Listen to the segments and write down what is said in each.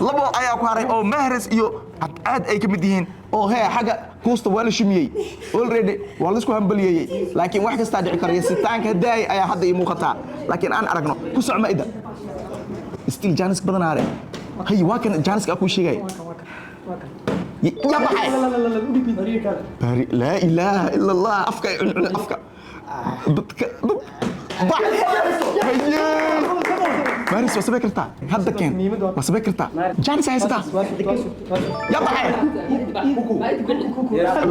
Labo ayaa ku haray oo Mahres iyo Cadcaad ay ka mid yihiin oo hee xagga kuusta waa la shumiyey already, waa laisku hambaliyeeyey, laakiin wax kastaa dhici karaya. Sitaanka daay ayaa hadda ii muuqataa, laakiin aan aragno. Ku soc, Maida, still chance badan haare. Hay, waa kan chance-ka kuu sheegay. Ya baxay. Bari, laa ilaaha ila Allah. Afka ay cuncune, afka dadka dad bax. Haye Maris, waa samey kartaa hadda. Keen, waa samey kartaa. Chance haysataa. Ya baxay.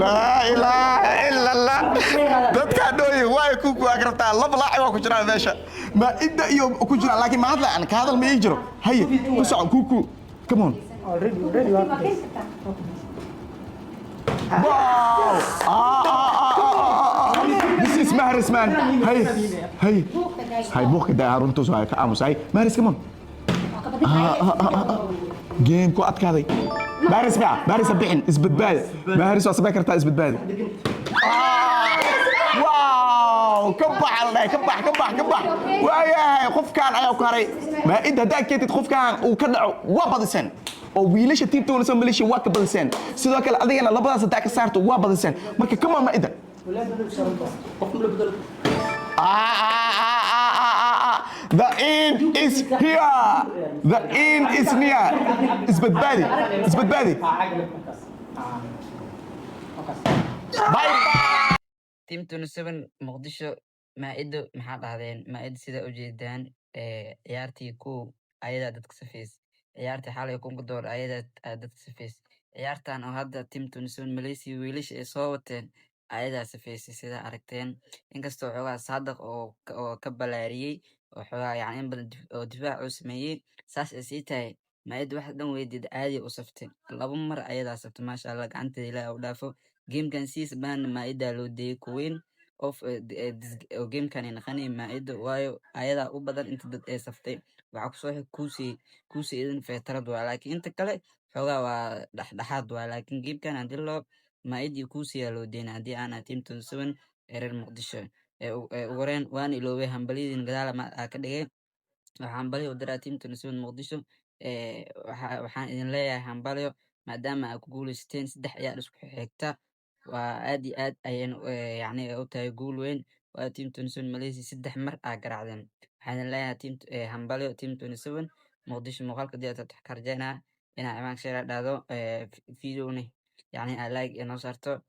Laa ilaaha ila Allah. Dadkaa dhooyi waay ku agrabtaa. Laba laaci waa ku jiraan meesha, Maaida iyo ku jiraan, laakiin ma hadla aan ka hadal ma ii jiro. Haye, ku soco, Kuku, come on. Wow! Ah, ah, ah, ah, ah, ah. This is Mahrez, man. Hey, hey. Hay, buuq ka daa, runtus waa ka aamus. Hay, Mahrez, come on. Ah, ah, ah, ah, ah. Game ku adkaaday. Mahrez ba, Mahrez ha bixin, isbadbaadi. Mahrez waa samey kartaa, isbadbaadi. Ah! Wow! Ka bax la dhahay, ka bax, ka bax, ka bax. Waayahay, qofkaan ayaa ku haray. Maaida haddaa keentid qofkaan uu ka dhaco, waa badiseen. Oo wiilasha team 27 Malaysia waa ka badiseen. Sidoo kale adigana labadaas haddaa ka saarto, waa badiseen. Marka come on, Maaida. Ah, ah, ah, ah, ah, ah, ah. The end is here. The end is near. Isbadbaadi. Isbadbaadi. Bye bye. Team 27 Muqdisho, Maa'ido, maxaa dhahdeen? Maa'ido, sida ujeedaan, ciyaartii kow ayadaa dadka safays, ciyaartii xalay 1000-ka doolar ayadaa dadka safays, ciyaartan oo hadda team 27 Malaysia wiilasha ay soo wateen ayadaa safaysay, sida aragteen. Inkastoo xoogaa Saadaq oo ka balaariyey oo xoogaa yani in badan oo difaac uu sameeyey, saas ay sii tahay, Maa'ido wax dhan weydiid caadi u saftay. Laba mar ayadaa saftay, maasha Allah, gacanteeda Ilaahay u dhaafo. Gamekan sidiisa badanna Maa'idaa loo deeyay queen of oo gamekan ay naqanay Maa'ido, waayo ayadaa u badan inta dad ay saftay. Waxaa kusoo xig Kuusi. Kuusi idin feetarad waa, laakiin inta kale xoogaa waa dhexdhexaad waa, laakiin gamekan hadii loo Maa'id iyo Kuusi aa loo deynaa haddii aan ahay team 27 ee reer Muqdisho. Ee ugu horeen waan iloobay hambalyadiin, gadaal ma aa ka dhigay. Waxaan hambalyo u diraa team 27 Muqdisho. Waxaan idin leeyahay hambalyo, maadaama aad ku guuleysateen saddex ciyaar isku xigta. Waa aad iyo aad ayayna yacni u tahay guul weyn, waa team 27 Malaysia saddex mar aa garaacdeen. Waxaan idin leeyahay team hambalyo, team 27 Muqdisho. Muuqaalka hadii aad ka rajeynaa inaa ciwaanka share dhahdo, videona yacni aa like inoo saarto,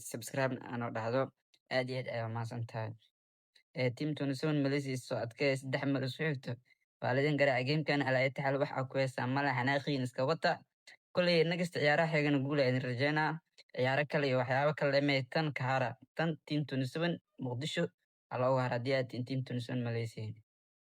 subscribe aa noo dhahdo. Aad iyo aad ayaa umahadsan tahay. Team 27 Malaysia, soo adkee, saddex mar isku xigto waa lidin garaacay. Gamekan alaa itaxal wax aa ku heystaa mala xanaaqiin iska wata. Koley nagasta ciyaaraha xigana guul aa idin rajeynaa. Ciyaaro kale iyo waxyaabo kale mee tan ka hara, tan team 27 Muqdisho ha looga hara haddii aad tihiin team 27 Malaysia.